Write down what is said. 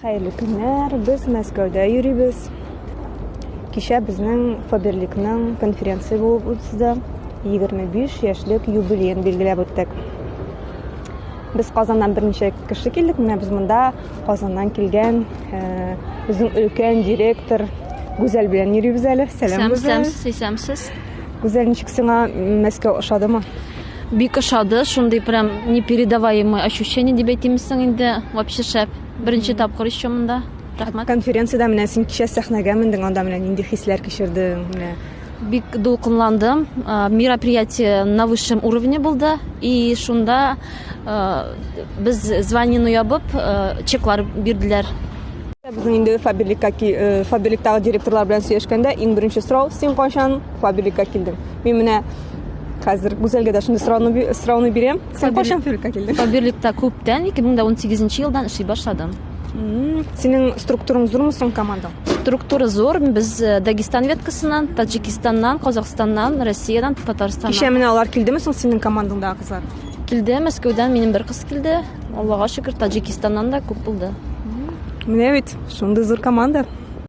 Хәерле көннәр, без Мәскәүдә йөрибез. Кичә безнең Фаберликның конференция булып узды. 25 яшьлек юбилеен билгеләп үттек. Без Казаннан берничә кеше килдек. Менә без монда Казаннан килгән э, безнең өлкән директор Гүзәл белән йөрибез әле. Сәлам, Гүзәл. Исәнмесез, исәнмесез. Гүзәл, ничек сиңа Мәскәү ошадымы? Бик ошады, шундый прям непередаваемый ощущение дип әйтимме соң инде. Вообще шәп. Беренче тапкыр еще монда. Рәхмәт. Конференциядә менә син кичә сәхнәгә мендең, анда менә нинди хисләр кичердең? Менә Бик дулкынландым. Мероприятие на высшем уровне булды. И шунда без званиены ябып, чеклар бирделәр. Безнең инде Фаберликка э, Фаберликтагы директорлар белән сөйләшкәндә иң беренче сорау, син кайчан Фаберликка килдең? Мин менә хәзер Гүзәлгә дә шундый сорауны сорауны бирәм. Син кайчан Фаберликка килдең? Фаберликта күптән, 2018 елдан эшли башладым. Синең структураң зурмы соң командаң? Структура зур. Без э, Дагестан веткасыннан, Таҗикистаннан, Казахстаннан, Россиядән, Татарстаннан. Кичә менә алар килдеме соң синең командаңдагы кызлар? Килде, Мәскәүдән минем бер кыз килде. Аллага шөкер, Таҗикистаннан да күп булды. Менә бит, шундый зур команда.